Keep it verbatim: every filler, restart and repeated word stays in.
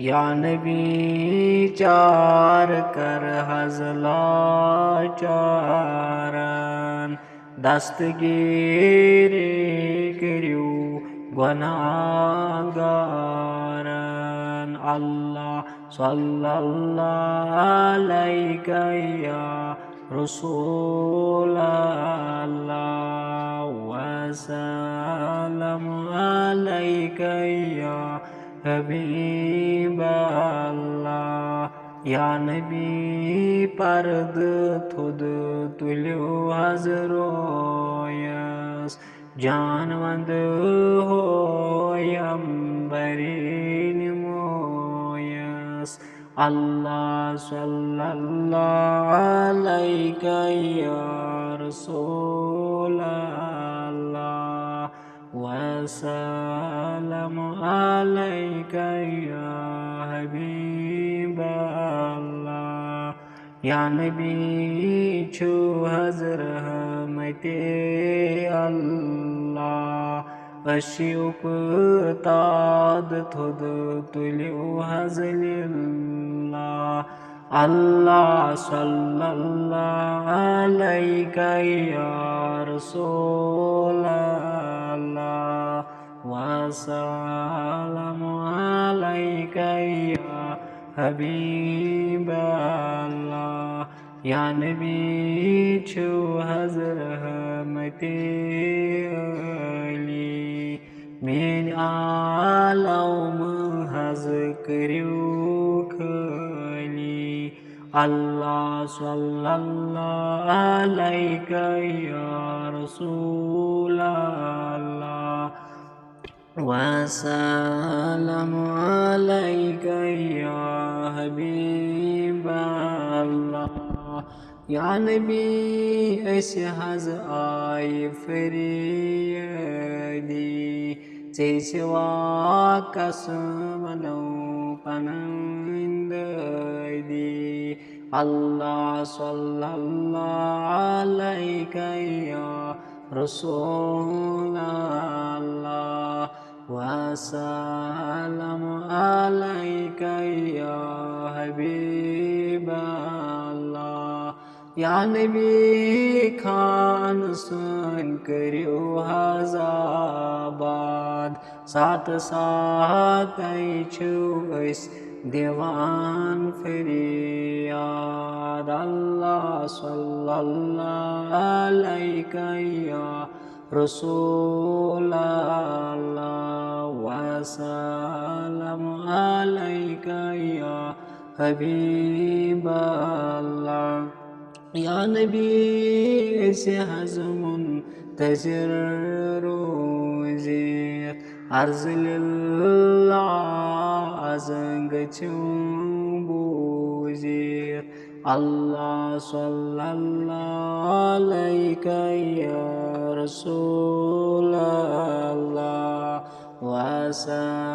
یا نبی چار کر حض لاچارن، دستگیری کٔرِو گۄناہگارن۔ اللہ صلی اللہ علیک یا رسول اللہ، وسلم علیک یا حبیب اللہ۔ یا نبی پردٕ تھوٚد تُلِو حض رویس، جان وندٕ ہویم بری نمویس۔ اللہ صلی اللہ علیک یا رسول اللہ، وسلم علیک یا حبیب اللہ۔ یا نبی چھُ حض رحمتِ اللہ، عرشُک تاد تھوٚد تُلِو حض للہ۔ اللہ صلی اللہ علیک یا رسول اللہ، وسلم علیک یا حبیب اللہ۔ یا نبی چھُ حض رحمتِ علی، میٲنۍ عالم حض کٔرِو خٲلی۔ اللہ صلی اللہ علیک یا رسول اللہ، وسلم علیک یا حبیب اللہ۔ یا نبی، أسۍ حض آیہِ فریادی، ژےٚ سوا کس ونو پنٕنۍ دٲدی۔ اللہ صلی اللہ علیک یا رسول اللہ، وسلم علیک یا حبیب اللہ۔ یا نبی، خان سٲنۍ کٔرِو حض آباد، ساتہٕ ساتَے چھِو أسۍ دِوان فریاد۔ اللہ صلی اللہ علیک یا رسول اللہ، وسلم علیک یا حبیب اللہ۔ یا نبی، أسۍ حض منتظر روٗزِتھ، عرض للہ از گٔژھِو بوٗزِتھ۔ اللہ صلی اللہ علیک یا رسول اللہ، وسلم